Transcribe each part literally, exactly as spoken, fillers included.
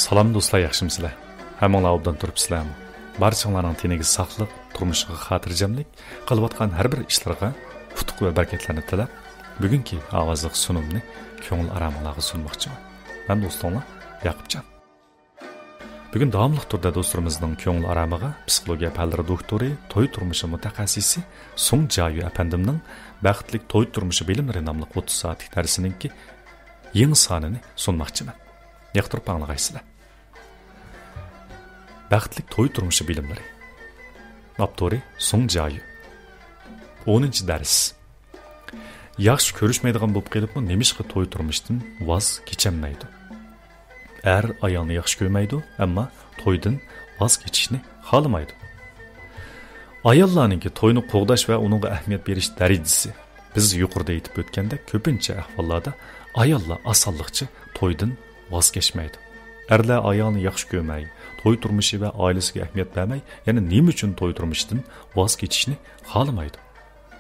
سالام دوستلار، ياخشىمۇسىلەر؟ ھەممىڭلار ئوبدان تۇرۇپسىلەرمۇ؟ بارچىڭلارنىڭ تېنىگە ساقلىق، تۇرمۇشىغا خاتىرجەملىك، قىلىۋاتقان ھەر بىر ئىشلىرىغا ئۇتۇق ۋە بەرىكەتلەرنى تىلەپ، بۈگۈنكى ئاۋازلىق سۇنۇمنى كۆڭۈل ئارامىڭلارغا سۇنماقچىمەن. مەن دوستۇڭلار ياقۇپجان. بۈگۈن داۋاملىق تۈردە دوستلىرىمىزنىڭ كۆڭۈل ئارامىغا پسىخولوگىيە پەنلىرى دوكتورى، توي تۇرمۇشى مۇتەخەسسىسى سۇڭ جيايۈ ئەپەندىمنىڭ بەختلىك توي تۇرمۇشى بىلىملىرى ناملىق ئوتتۇز سائەتلىك دەرسىنىڭكى يېڭى سانىنى سۇنماقچىمەن. ياقتۇرۇپ ئاڭلىغايسىلەر. بەختلىك توي تۇرمۇشى بىلىملىرى. ئاپتورى سۇڭ جيايۈ. ئونىنچى دەرس. ياخشى كۆرۈشمەيدىغان بولۇپ قېلىپمۇ نېمىشقا توي تۇرمۇشتىن ۋاز كېچەلمەيدۇ؟ ئەر ئايالنى ياخشى كۆرمەيدۇ، ئەمما تويدىن ۋاز كېچىشنى خالىمايدۇ. ئاياللارنىڭكى توينى قوغداش ۋە ئۇنىڭغا ئەھمىيەت بېرىش دەرىجىسى. بىز يۇقىرىدا ئېيتىپ ئۆتكەندەك، كۆپىنچە ئەھۋاللاردا ئاياللار ئاسانلىقچە تويدىن ۋاز كەچمەيدۇ. ئەرلەر ئايالنى ياخشى كۆرمەي، توي تۇرمۇشى ۋە ئائىلىسىگە ئەھمىيەت بەرمەي، يەنە نېمە ئۈچۈن توي تۇرمۇشىدىن ۋاز كېچىشنى خالىمايدۇ؟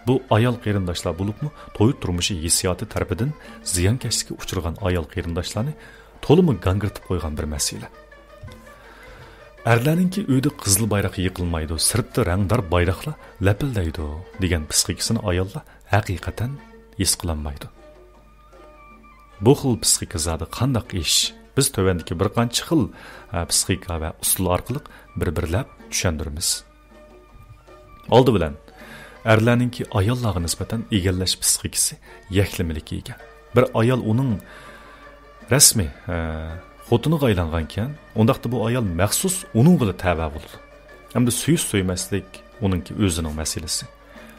بۇ ئايال قېرىنداشلار بولۇپمۇ توي تۇرمۇشى ھېسسىياتى تەرىپىدىن زىيانكەشلىككە ئۇچرىغان ئايال قېرىنداشلارنى تولىمۇ گاڭگىرىتىپ قويغان بىر مەسىلە. ئەرلەرنىڭكى ئۆيدە قىزىل بايراق يىقىلمايدۇ، سىرتتا رەڭدار بايراقلار لەپىلدەيدۇ دېگەن پسىخىكىسىنى ئاياللار ھەقىقەتەن ھېس قىلالمايدۇ. بۇ خىل پسىخىكا زادى قانداق ئىش؟ بىز تۆۋەندىكى بىر قانچە خىل، ئە، پسىخىكا ۋە ئۇسۇل ئارقىلىق بىر-بىرلەپ چۈشەندۈرىمىز. ئالدى بىلەن، ئەرلەرنىڭكى ئاياللارغا نىسبەتەن ئىگىلەش پسىخىكىسى يەكلىمىلىككە ئىگە. بىر ئايال ئۇنىڭ رەسمىي، ئە، خوتۇنىغا ئايلانغانكەن، ئۇنداقتا بۇ ئايال مەخسۇس ئۇنىڭغىلا تەۋە بولىدۇ. ئەمدى سۆيۈش سۆيمەسلىك ئۇنىڭكى ئۆزىنىڭ مەسىلىسى.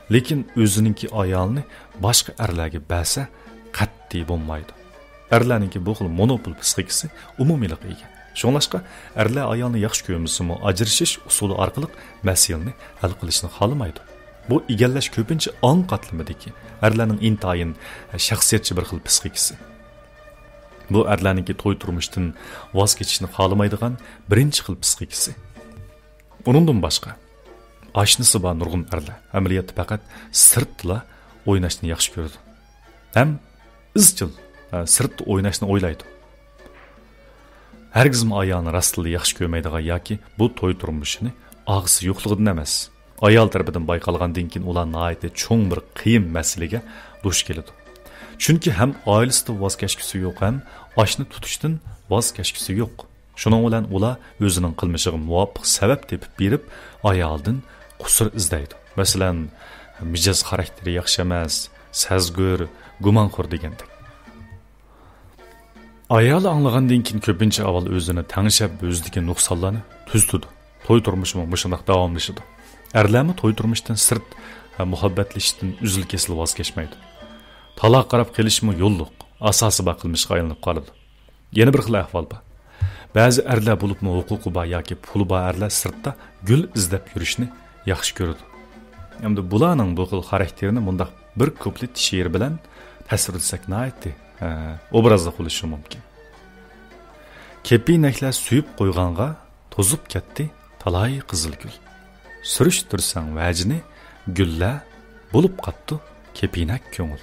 لېكىن ئۆزىنىڭكى ئايالىنى باشقا ئەرلەرگە بەرسە قەتئىي بولمايدۇ. ئەرلەرنىڭكى بۇ خىل مونوپول پسىخىكىسى ئومۇمىيلىققا ئىگە. شۇڭلاشقا ئەرلەر ئايالنى ياخشى كۆرمىسىمۇ، ئاجرىشىش ئۇسۇلى ئارقىلىق مەسىلىنى ھەل قىلىشنى خالىمايدۇ. بۇ ئىگىلەش كۆپىنچە ئاڭ قاتلىمىدىكى، ئەرلەرنىڭ ئىنتايىن شەخسىيەتچى بىر خىل پسىخىكىسى. بۇ ئەرلەرنىڭكى توي تۇرمۇشتىن ۋاز كېچىشنى خالىمايدىغان بىرىنچى خىل پسىخىكىسى. ئۇنىڭدىن باشقا، ئاشنىسى بار نۇرغۇن ئەرلەر ئەمەلىيەتتە پەقەت سىرتتىلا ئويناشنى ياخشى كۆرىدۇ. ھەم ئىزچىل، ھە، سىرتتا ئويناشنى ئويلايدۇ. ھەرگىزمۇ ئايالىنى راستلا ياخشى كۆرمەيدىغان ياكى بۇ توي تۇرمۇشىنى ئاغزى يوقلۇقىدىن ئەمەس، ئايال تەرىپىدىن بايقالغاندىن كېيىن ئۇلار ناھايىتى چوڭ بىر قىيىن مەسىلىگە دۇچ كېلىدۇ. چۈنكى ھەم ئائىلىسىدىن ۋاز كەچكۈسى يوق، ھەم ئاشنى تۇتۇشتىن ۋاز كەچكۈسى يوق. شۇنىڭ بىلەن ئۇلار ئۆزىنىڭ قىلمىشىغا مۇۋاپىق سەۋەب تېپىپ بېرىپ، ئايالىدىن قۇسۇر ئىزدەيدۇ. مەسىلەن، مىجەز خاراكتېرى ياخشى ئەمەس، سەزگۈر، گۇمانخور دېگەندەك. ئايالى ئاڭلىغاندىن كېيىن كۆپىنچە ئاۋۋال ئۆزىنى تەڭشەپ، ئۆزىدىكى نۇقسانلارنى تۈزىتىدۇ. توي تۇرمۇشىمۇ مۇشۇنداق داۋاملىشىدۇ. ئەرلەرمۇ توي تۇرمۇشتىن سىرت، ھە، مۇھەببەتلىشىشتىن ئۈزۈل-كېسىل ۋاز كەچمەيدۇ. تالاققا قاراپ قېلىشمۇ يوللۇق، ئاساسى بار قىلمىشقا ئايلىنىپ قالىدۇ. يەنە بىر خىل ئەھۋال بار. بەزى ئەرلەر، بولۇپمۇ ھوقۇقى بار ياكى پۇلى بار ئەرلەر سىرتتا گۈل ئىزدەپ يۈرۈشنى ياخشى كۆرىدۇ. ئەمدى بۇلارنىڭ بۇ خىل خاراكتېرىنى مۇنداق بىر كۇپلېت شېئىر بىلەن تەسۋىرلىسەك ناھايىتى، ھە، ئوبرازلىق بولۇشى مۇمكىن. كېپىنەكلەر سۆيۈپ قويغانغا توزۇپ كەتتى تالاي قىزىل گۈل. سۈرۈشتۈرسەڭ ۋەجىنى گۈللەر، بولۇپ قاپتۇ كېپىنەك كۆڭۈل.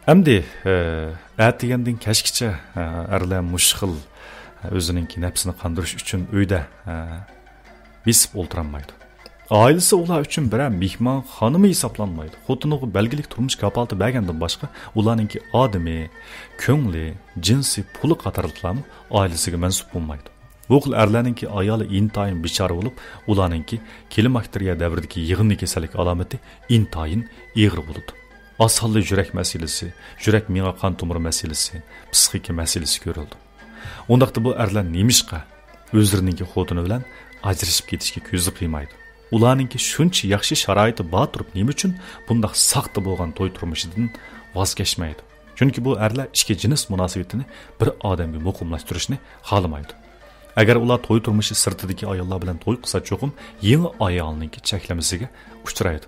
ئەمدى، ئە، ئەتىگەندىن كەچكىچە، ئە، ئەرلەر مۇشۇ خىل، ئە، ئۆزىنىڭكى نەپسىنى قاندۇرۇش ئۈچۈن ئۆيدە، ئە، بېسىپ ئولتۇرالمايدۇ. ئائىلىسى ئۇلار ئۈچۈن بىرەر مېھمانخانىمۇ ھېسابلانمايدۇ. خوتۇنىغا بەلگىلىك تۇرمۇش كاپالىتى بەرگەندىن باشقا، ئۇلارنىڭكى ئادىمى، كۆڭلى، جىنسى، پۇلى قاتارلىقلارمۇ ئائىلىسىگە مەنسۇپ بولمايدۇ. بۇ خىل ئەرلەرنىڭكى ئايالى ئىنتايىن بىچارە بولۇپ، ئۇلارنىڭكى كلىماكتېرىيە دەۋرىدىكى يىغىندى كېسەللىك ئالامىتى ئىنتايىن ئېغىر بولىدۇ. ئاسانلا يۈرەك مەسىلىسى، يۈرەك مېڭە قان تومۇر مەسىلىسى، پسىخىكا مەسىلىسى كۆرۈلىدۇ. ئۇنداقتا بۇ ئەرلەر نېمىشقا ئۆزلىرىنىڭكى خوتۇنى بىلەن ئاجرىشىپ كېتىشكە كۆزى قىيمايدۇ؟ ئۇلارنىڭكى شۇنچە ياخشى شارائىتى بار تۇرۇپ، نېمە ئۈچۈن بۇنداق ساختا بولغان توي تۇرمۇشىدىن ۋاز كەچمەيدۇ؟ چۈنكى بۇ ئەرلەر ئىچكى جىنس مۇناسىۋىتىنى بىر ئادەمگە مۇقىملاشتۇرۇشنى خالىمايدۇ. ئەگەر ئۇلار توي تۇرمۇشى سىرتىدىكى ئاياللار بىلەن توي قىلسا، چوقۇم يېڭى ئايالنىڭكى چەكلىمىسىگە ئۇچرايدۇ.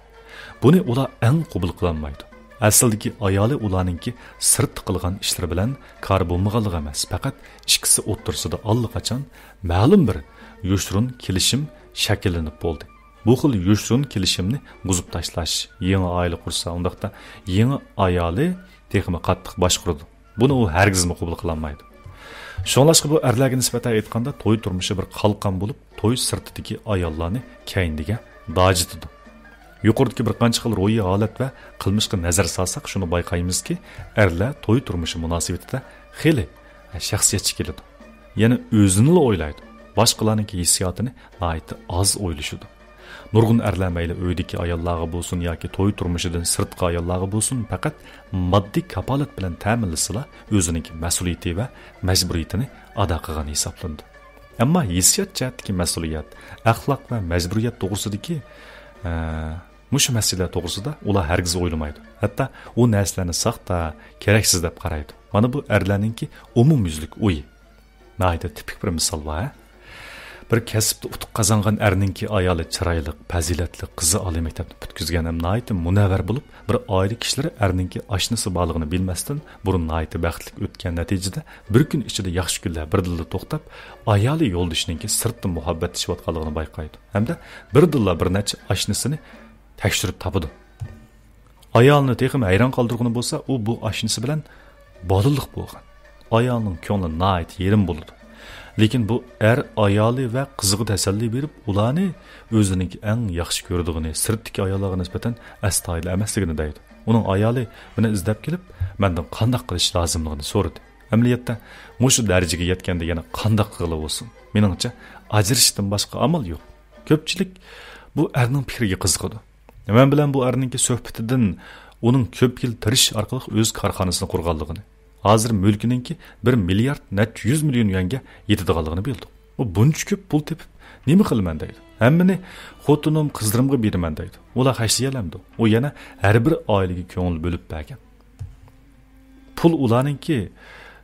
بۇنى ئۇلار ئەڭ قوبۇل قىلالمايدۇ. ئەسلىدىكى ئايالى ئۇلارنىڭكى سىرتتا قىلغان ئىشلىرى بىلەن كارى بولمىغانلىقى ئەمەس، پەقەت ئىككىسى ئوتتۇرىسىدا ئاللىقاچان مەلۇم بىر يوشۇرۇن كېلىشىم شەكىللىنىپ بولدى. بۇ خىل يوشۇرۇن كېلىشىمنى بۇزۇپ تاشلاش، يېڭى ئائىلە قۇرسا، ئۇنداقتا يېڭى ئايالى تېخىمۇ قاتتىق باشقۇرىدۇ. بۇنى ئۇ ھەرگىزمۇ قوبۇل قىلالمايدۇ. شۇڭلاشقا بۇ ئەرلەرگە نىسبەتەن ئېيتقاندا، توي تۇرمۇشى بىر قالقان بولۇپ، توي سىرتىدىكى ئاياللارنى كەينىدىگە داجىتىدۇ. يۇقىرىدىكى بىر قانچە خىل روھىي ھالەت ۋە قىلمىشقا نەزەر سالساق، شۇنى بايقايمىزكى، ئەرلەر توي تۇرمۇشى مۇناسىۋىتىدە خېلى شەخسىيەتچى كېلىدۇ. يەنە ئۆزىنىلا ئويلايدۇ. باشقىلارنىڭكى ھېسسىياتىنى ناھايىتى ئاز ئويلىشىدۇ. نۇرغۇن ئەرلەر مەيلى ئۆيدىكى ئاياللارغا بولسۇن ياكى توي تۇرمۇشىدىن سىرتقى ئاياللارغا بولسۇن، پەقەت ماددىي كاپالەت بىلەن تەمىنلىسىلا، ئۆزىنىڭكى مەسئۇلىيىتى ۋە مەجبۇرىيىتىنى ئادا قىلغان ھېسابلىنىدۇ. ئەمما ھېسسىيات جەھەتتىكى مەسئۇلىيەت، ئەخلاق ۋە مەجبۇرىيەت توغرىسىدىكى، ئە، مۇشۇ مەسىلە توغرىسىدا ئۇلار ھەرگىز ئويلىمايدۇ. ھەتتا ئۇ نەرسىلەرنى ساختا، كېرەكسىز دەپ قارايدۇ. مانا بۇ ئەرلەرنىڭكى ئومۇميۈزلۈك ئويى. ناھايىتى تىپىك بىر مىسال بار، ھە؟ بىر كەسىپتە ئۇتۇق قازانغان ئەرنىڭكى ئايالى چىرايلىق، پەزىلەتلىك، قىزى ئالىي مەكتەپنى پۈتكۈزگەن ھەم ناھايىتى مۇنەۋۋەر بولۇپ، بىر ئائىلە كىشىلىرى ئەرنىڭكى ئاشنىسى بارلىقىنى بىلمەستىن بۇرۇن ناھايىتى بەختلىك ئۆتكەن. نەتىجىدە بىر كۈن ئىچىدە ياخشى كۈنلەر بىردىنلا توختاپ، ئايالى يولدىشىنىڭكى سىرتتا مۇھەببەتلىشىۋاتقانلىقىنى بايقايدۇ ھەمدە بىردىنلا بىر نەچچە ئاشنىسىنى تەكشۈرۈپ تاپىدۇ. ئايالىنى تېخىمۇ ھەيران قالدۇرغىنى بولسا، ئۇ بۇ ئاشنىسى بىلەن بالىلىق بولغان. ئايالنىڭ كۆڭلى ناھايىتى يېرىم بولىدۇ. لېكىن بۇ ئەر ئايالى ۋە قىزىغا تەسەللى بېرىپ، ئۇلارنى ئۆزىنىڭكى ئەڭ ياخشى كۆرىدىغىنى، سىرتتىكى ئاياللارغا نىسبەتەن ئەستايىدىل ئەمەسلىكىنى دەيدۇ. ئۇنىڭ ئايالى مېنى ئىزدەپ كېلىپ، مەندىن قانداق قىلىش لازىملىقىنى سورىدى. ئەمەلىيەتتە، مۇشۇ دەرىجىگە يەتكەندە يەنە قانداق قىلغىلى بولسۇن؟ مېنىڭچە، ئاجرىشىشتىن باشقا ئامال يوق. كۆپچىلىك بۇ ئەرنىڭ پىكرىگە قىزىقىدۇ. مەن بىلەن بۇ ئەرنىڭكى سۆھبىتىدىن ئۇنىڭ كۆپ يىل تىرىشىش ئارقىلىق ئۆز كارخانىسىنى قۇرغانلىقىنى، ھازىر مۈلكىنىڭكى بىر مىليارد نەچچە يۈز مىليون يۈەنگە يېتىدىغانلىقىنى بىلدۇق. ئۇ بۇنچە كۆپ پۇل تېپىپ نېمە قىلىمەن دەيدۇ. ھەممىنى خوتۇنۇم، قىزلىرىمغا بېرىمەن دەيدۇ. ئۇلار خەجلىيەلەمدۇ؟ ئۇ يەنە ھەر بىر ئائىلىگە كۆڭۈل بۆلۈپ بەرگەن. پۇل ئۇلارنىڭكى،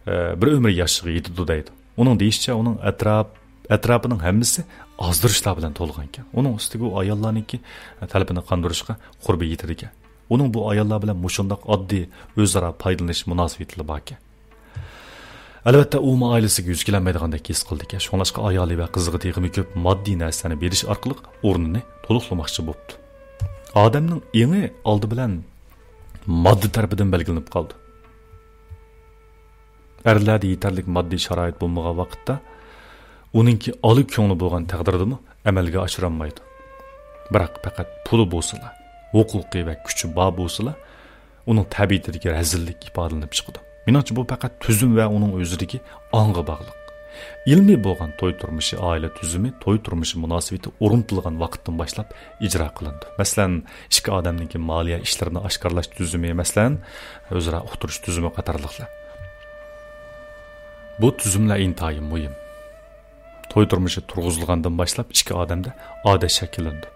ئە، بىر ئۆمۈر ياشىشىغا يېتىدۇ دەيدۇ. ئۇنىڭ دېيىشىچە، ئۇنىڭ ئەتراپ-، ئەتراپىنىڭ ھەممىسى ئازدۇرۇشلار بىلەن تولغانكەن. ئۇنىڭ ئۈستىگە ئۇ ئاياللارنىڭكى تەلىپىنى قاندۇرۇشقا قۇربى يېتىدىكەن. ئۇنىڭ بۇ ئاياللار بىلەن مۇشۇنداق ئاددىي ئۆزئارا پايدىلىنىش مۇناسىۋىتىلا باركەن. ئەلۋەتتە، ئۇمۇ ئائىلىسىگە يۈز كېلەلمەيدىغاندەك ھېس قىلىدىكەن. شۇڭلاشقا ئايالى ۋە قىزىغا تېخىمۇ كۆپ ماددىي نەرسىلەرنى بېرىش ئارقىلىق ئورنىنى تولۇقلىماقچى بوپتۇ. ئادەمنىڭ ئېڭى ئالدى بىلەن ماددا تەرىپىدىن بەلگىلىنىپ قالىدۇ. ئەرلەردە يېتەرلىك ماددىي شارائىت بولمىغان ۋاقىتتا، ئۇنىڭكى ئالا كۆڭلى بولغان تەقدىردىمۇ ئەمەلگە ئاشۇرالمايدۇ. بىراق پەقەت پۇلى بولسىلا، ھوقۇقى ۋە كۈچى بار بولسىلا، ئۇنىڭ تەبىئىتىدىكى رەزىللىك ئىپادىلىنىپ چىقىدۇ. مېنىڭچە، بۇ پەقەت تۈزۈم ۋە ئۇنىڭ ئۆزىدىكى ئاڭغا باغلىق. ئىلمىي بولغان توي تۇرمۇشى، ئائىلە تۈزۈمى، توي تۇرمۇشى مۇناسىۋىتى ئورنىتىلغان ۋاقىتتىن باشلاپ ئىجرا قىلىنىدۇ. مەسىلەن، ئىككى ئادەمنىڭكى مالىيە ئىشلىرىنى ئاشكارىلاش تۈزۈمى، مەسىلەن، ئۆزئارا ئۇقتۇرۇش تۈزۈمى قاتارلىقلار. بۇ تۈزۈملەر ئىنتايىن مۇھىم. توي تۇرمۇشى تۇرغۇزۇلغاندىن باشلاپ ئىككى ئادەمدە ئادەت شەكىللىنىدۇ.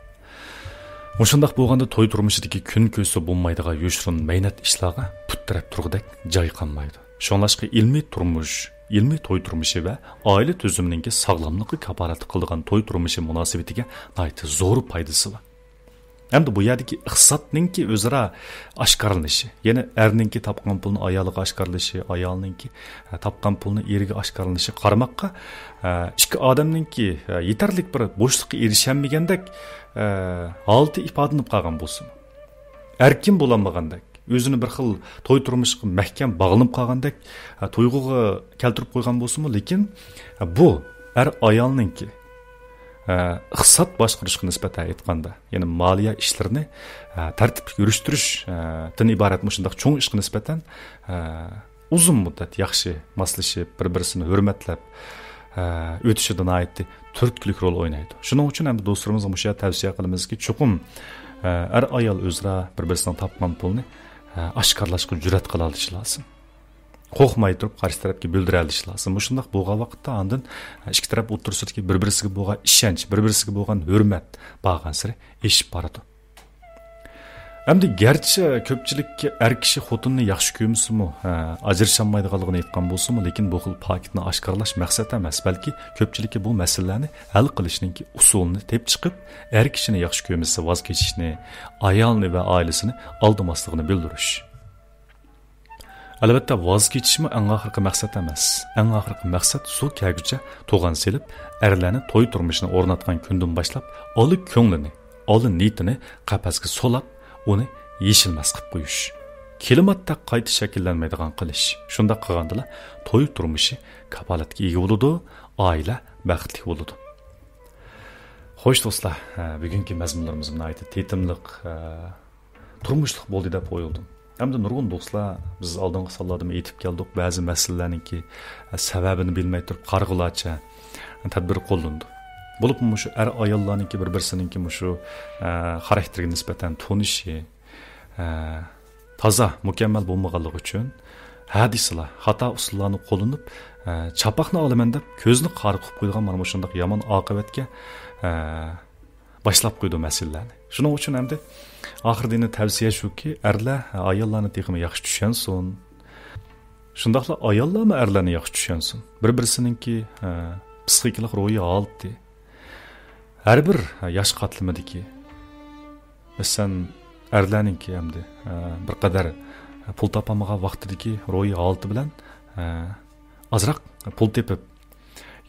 مۇشۇنداق بولغاندا توي تۇرمۇشىدىكى كۈن كۆرسە بولمايدىغان يوشۇرۇن مەينەت ئىشلارغا پۇت تىرەپ تۇرغۇدەك جاي قالمايدۇ. شۇڭلاشقا ئىلمىي تۇرمۇش، ئىلمىي توي تۇرمۇشى ۋە ئائىلە تۈزۈمىنىڭكى ساغلاملىققا كاپالەتلىك قىلىدىغان توي تۇرمۇشى مۇناسىۋىتىگە ناھايىتى زور پايدىسى بار. ئەمدى بۇ يەردىكى ئىقتىسادنىڭكى ئۆزئارا ئاشكارىلىنىشى، يەنى ئەرنىڭكى تاپقان پۇلىنى ئايالىغا ئاشكارىلىشى، ئايالنىڭكى، ئە، تاپقان پۇلىنى ئېرىگە ئاشكارىلىنىشى قارىماققا، ئە، ئىككى ئادەمنىڭكى، ئە، يېتەرلىك بىر بوشلۇققا ئېرىشەلمىگەندەك، ئە، ھالىتى ئىپادىلىنىپ قالغان بولسىمۇ، ئەركىن بولالمىغاندەك، ئۆزىنى بىر خىل توي تۇرمۇشىغا مەھكەم باغلىنىپ قالغاندەك، ئە، تۇيغۇغا كەلتۈرۈپ قويغان بولسىمۇ، لېكىن، ئە، بۇ ئەر ئايالنىڭكى، ئە، ئىقتىساد باشقۇرۇشقا نىسبەتەن ئېيتقاندا، يەنى مالىيە ئىشلىرىنى، ئە، تەرتىپلىك يۈرۈشتۈرۈش، ئە، دىن ئىبارەت مۇشۇنداق چوڭ ئىشقا نىسبەتەن، ئە، ئۇزۇن مۇددەت ياخشى ماسلىشىپ، بىر-بىرسىنى ھۆرمەتلەپ، ئە، ئۆتۈشىدە ناھايىتى تۈرتكىلىك رول ئوينايدۇ. شۇنىڭ ئۈچۈن ھەم دوستلىرىمىزغا مۇشۇ يەردە تەۋسىيە قىلىمىزكى، چوقۇم، ئە، ئەر-ئايال ئۆزئارا بىر-بىرسىنىڭ تاپقان پۇلىنى، ئە، ئاشكارىلاشقا جۈرئەت قىلالىشى لازىم. قورقماي تۇرۇپ قارشى تەرەپكە بىلدۈرەلىشى لازىم. مۇشۇنداق بولغان ۋاقىتتا ئاندىن ئىككى تەرەپ ئوتتۇرىسىدىكى بىر-بىرسىگە بولغان ئىشەنچ، بىر-بىرسىگە بولغان ھۆرمەت بارغانسېرى ئېشىپ بارىدۇ. ئەمدى گەرچە كۆپچىلىككە ئەر كىشى خوتۇنىنى ياخشى كۆرمىسىمۇ، ھە، ئاجرىشالمايدىغانلىقىنى ئېيتقان بولسىمۇ، لېكىن بۇ خىل پاكىتنى ئاشكارىلاش مەقسەت ئەمەس، بەلكى كۆپچىلىككە بۇ مەسىلىلەرنى ھەل قىلىشنىڭكى ئۇسۇلىنى تېپىپ چىقىپ، ئەر كىشىنى ياخشى كۆرمىسە ۋاز كېچىشنى، ئايالىنى ۋە ئائىلىسىنى ئالدىماسلىقىنى بىلدۈرۈش. ئەلۋەتتە، ۋاز كېچىشمۇ ئەڭ ئاخىرقى مەقسەت ئەمەس. ئەڭ ئاخىرقى مەقسەت سۇ كەلگۈچە توغان سېلىپ، ئەرلەرنى توي تۇرمۇشىنى ئورناتقان كۈندىن باشلاپ، ئالا كۆڭلىنى، ئالا نىيىتىنى قەپەسكە سولاپ، ئۇنى يېشىلمەس قىلىپ قويۇش. كىلىماتتەك قايتا شەكىللەنمەيدىغان قىلىش. شۇنداق قىلغاندىلا توي تۇرمۇشى كاپالەتكە ئىگە بولىدۇ، ئائىلە بەختلىك بولىدۇ. خوش دوستلار، ھە، بۈگۈنكى مەزمۇنلىرىمىز ناھايىتى تېتىملىق، ھە، تۇرمۇشلۇق بولدى دەپ ئويلىدىم. ھەمدە نۇرغۇن دوستلار، بىز ئالدىنقى سانلاردىمۇ ئېيتىپ كەلدۇق، بەزى مەسىلىلەرنىڭكى، ھە، سەۋەبىنى بىلمەي تۇرۇپ قارىغۇلارچە تەدبىر قوللىنىدۇ. بولۇپمۇ مۇشۇ ئەر-ئاياللارنىڭكى بىر-بىرسىنىڭكى مۇشۇ، ھە، خاراكتېرىگە نىسبەتەن تونۇشى، ھە، تازا مۇكەممەل بولمىغانلىقى ئۈچۈن ھە دېسىلا، خاتا ئۇسۇللارنى قوللىنىپ، ھە، چاپاقنى ئالىمەن دەپ كۆزنى قارا قىلىپ قويىدىغان مانا مۇشۇنداق يامان ئاقىۋەتكە، ھە، باشلاپ قويىدۇ مەسىلىلەرنى. شۇنىڭ ئۈچۈن ئەمدى ئاخىرىدا يەنە تەۋسىيە شۇكى، ئەرلەر ئاياللارنى تېخىمۇ ياخشى چۈشەنسۇن. شۇنداقلا ئاياللارمۇ ئەرلەرنى ياخشى چۈشەنسۇن. بىر-بىرسىنىڭكى، ھە، پسىخىكىلىق روھىي ھالىتى، ھەر بىر، ھە، ياش قاتلىمىدىكى، مەسىلەن، ئەرلەرنىڭكى ئەمدى، ھە، بىر قەدەر، ھە، پۇل تاپالمىغان ۋاقتىدىكى روھىي ھالىتى بىلەن، ھە، ئازراق پۇل تېپىپ،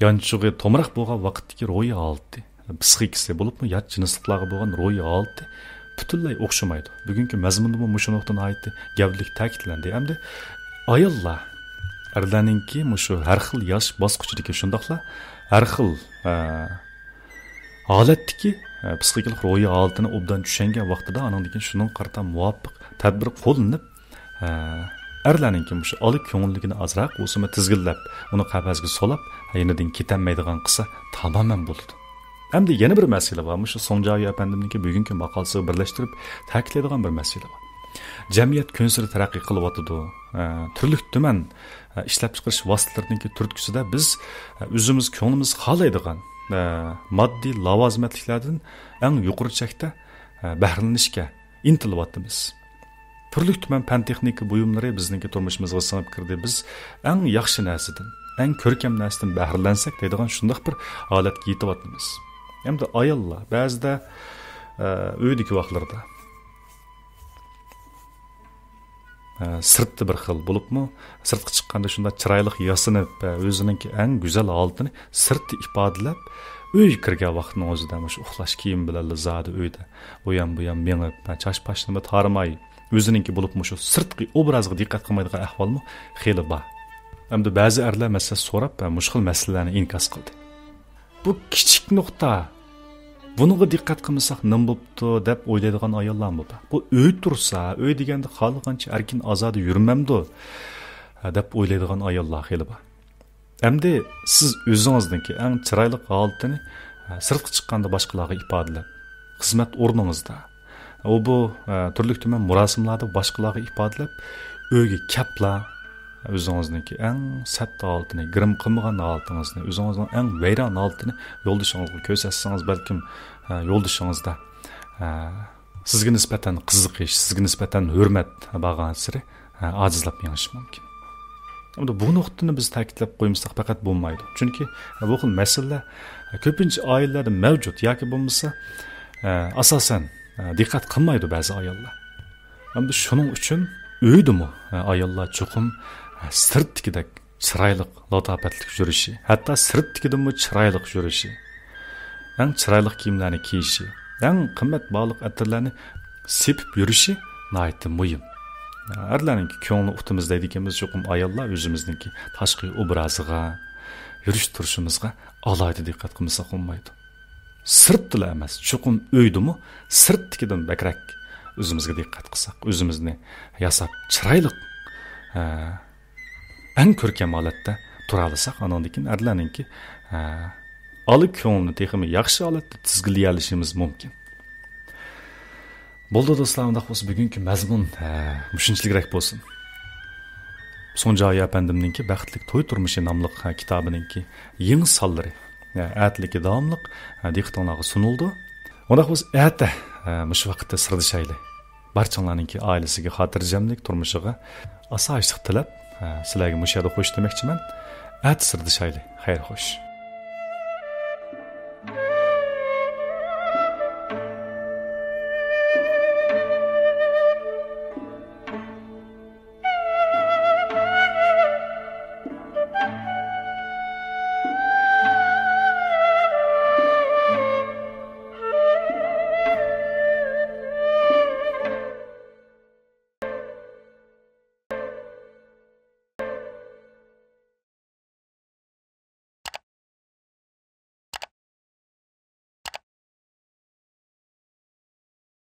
يانچۇقى تومراق بولغان ۋاقىتتىكى روھىي ھالىتى، پسىخىكىسى بولۇپمۇ يات جىنسلىقلارغا بولغان روھىي ھالىتى پۈتۈنلەي ئوخشىمايدۇ. بۈگۈنكى مەزمۇندىمۇ مۇشۇ نۇقتا ناھايىتى گەۋدىلىك تەكىتلەندى. ئەمدى ئاياللار، ئەرلەرنىڭكى مۇشۇ ھەر خىل ياش باسقۇچىدىكى شۇنداقلا ھەر خىل، ئە، ھالەتتىكى، ئە، پسىخىكىلىق روھىي ھالىتىنى ئوبدان چۈشەنگەن ۋاقتىدا ئانىڭدىن كېيىن شۇنىڭغا قارىتا مۇۋاپىق تەدبىر قوللىنىپ، ھە، ئەرلەرنىڭكى مۇشۇ ئالا كۆڭۈللۈكىنى ئازراق بولسىمۇ تىزگىنلەپ، ئۇنى قەپەسكە سولاپ، يېنىدىن كېتەلمەيدىغان قىلسا تامامەن بولىدۇ. ئەمدى يەنە بىر مەسىلە بار. مۇشۇ سوڭ جايى ئەپەندىمنىڭكى بۈگۈنكى ماقالىسىگە بىرلەشتۈرۈپ تەكىتلەيدىغان بىر مەسىلە بار. جەمئىيەت كۈنسېرى تەرەققىي قىلىۋاتىدۇ. ھە، تۈرلۈك تۈمەن، ھە، ئىشلەپچىقىرىش ۋاسىتىلىرىنىڭكى تۈرتكىسىدە بىز، ھە، ئۆزىمىز كۆڭلىمىز خالايدىغان، ھە، ماددىي لاۋازىمەتلىكلەردىن ئەڭ يۇقىرى چەكتە، ھە، بەھرىلىنىشكە ئىنتىلىۋاتىمىز. تۈرلۈك تۈمەن پەن تېخنىكا بۇيۇملىرى بىزنىڭكى تۇرمۇشىمىزغا سىڭىپ كىردى. بىز ئەڭ ياخشى نەرسىدىن، ئەڭ كۆركەم نەرسىدىن بەھرىلەنسەك دەيدىغان شۇنداق بىر ھالەتكە يېتىۋاتىمىز. ئەمدى ئاياللار بەزىدە، ئە، ئۆيدىكى ۋاقىتلىرىدا، ئە، سىرتتا بىر خىل بولۇپمۇ، سىرتقا چىققاندا شۇنداق چىرايلىق ياسىنىپ، ئە، ئۆزىنىڭكى ئەڭ گۈزەل ھالىتىنى سىرتتا ئىپادىلەپ، ئۆيگە كىرگەن ۋاقىتنىڭ ئۆزىدە مۇشۇ ئۇخلاش كىيىمى بىلەنلا زادى ئۆيدە ئۇ يان بۇ يان مېڭىپ، چاچ پاشنىمۇ تارىماي، ئۆزىنىڭكى بولۇپ مۇشۇ سىرتقى ئوبرازغا دىققەت قىلمايدىغان ئەھۋالمۇ خېلى بار. ئەمدى بەزى ئەرلەر مەسىلە سوراپ، مۇشۇ خىل مەسىلىلەرنى ئىنكاس قىلدى. بۇ كىچىك نۇقتا، بۇنىڭغا دىققەت قىلمىساق نېمە بوپتۇ دەپ ئويلايدىغان ئاياللارمۇ بار. بۇ ئۆي تۇرسا، ئۆي دېگەندە خالىغانچە ئەركىن ئازادە يۈرمەمدۇ دەپ ئويلايدىغان ئاياللار خېلى بار. ئەمدى سىز ئۆزىڭىزنىڭكى ئەڭ چىرايلىق ھالىتىنى، ھە، سىرتقا چىققاندا باشقىلارغا ئىپادىلەپ، خىزمەت ئورنىڭىزدا، ئۇ بۇ، ھە، تۈرلۈك تۈمەن مۇراسىملاردا باشقىلارغا ئىپادىلەپ، ئۆيگە كەپلا ئۆزىڭىزنىڭكى ئەڭ سەت ھالىتىنى، گىرىم قىلمىغان ھالىتىڭىزنى، ئۆزىڭىزنىڭ ئەڭ ۋەيران ھالىتىنى يولدىشىڭىزغا كۆرسەتسىڭىز، بەلكىم، ھە، يولدىشىڭىزدا، ھە، سىزگە نىسبەتەن قىزىقىش، سىزگە نىسبەتەن ھۆرمەت بارغانسېرى، ھە، ئاجىزلاپ مېڭىشى مۇمكىن. ئەمدى بۇ نۇقتىنى بىز تەكىتلەپ قويمىساق پەقەت بولمايدۇ. چۈنكى بۇ خىل مەسىلىلەر كۆپىنچە ئائىلىلەردە مەۋجۇت ياكى بولمىسا، ئاساسەن، دىققەت قىلمايدۇ بەزى ئاياللار. ئەمدى شۇنىڭ ئۈچۈن ئۆيدىمۇ ئاياللار چوقۇم سىرتتىكىدەك چىرايلىق، لاتاپەتلىك يۈرۈشى، ھەتتا سىرتتىكىدىنمۇ چىرايلىق يۈرۈشى، ئەڭ چىرايلىق كىيىملەرنى كىيىشى، ئەڭ قىممەت باھالىق ئەتىرلەرنى سېپىپ يۈرۈشى ناھايىتى مۇھىم. ئەرلەرنىڭكى كۆڭلىنى ئۇتىمىز دەيدىكەنمىز، چوقۇم ئاياللار ئۆزىمىزنىڭكى تاشقى ئوبرازىغا، يۈرۈش تۇرۇشىمىزغا ئالاھىدە دىققەت قىلمىساق بولمايدۇ. سىرتتىلا ئەمەس، چوقۇم ئۆيدىمۇ سىرتتىكىدىن بەكرەك ئۆزىمىزگە دىققەت قىلساق، ئۆزىمىزنى ياساپ چىرايلىق، ئە، ئەڭ كۆركەم ھالەتتە تۇرالىساق، ئانىڭدىن كېيىن ئەرلەرنىڭكى، ئە، ئالا كۆڭلىنى تېخىمۇ ياخشى ھالەتتە تىزگىنلىيەلىشىمىز مۇمكىن. بولدى دوستلار، ئۇنداق بولسا بۈگۈنكى مەزمۇن، ئە، مۇشۇنچىلىكرەك بولسۇن. سوڭ جايى ئەپەندىمنىڭكى بەختلىك توي تۇرمۇشى ناملىق، ئە، كىتابىنىڭكى يېڭى سانلىرى، ئە، ئەتىلىكى داۋاملىق، ئە، دىققىتىڭلارغا سۇنۇلىدۇ. ئۇنداق بولسا ئەتە، ئە، مۇشۇ ۋاقىتتا سىردىشايلى. بارچىڭلارنىڭكى ئائىلىسىگە خاتىرجەملىك، تۇرمۇشىغا ئاسايىشلىق تىلەپ، ئە، سىلەرگە مۇشۇ يەردە خوش دېمەكچىمەن. ئەتە سىردىشايلى. خەير خوش.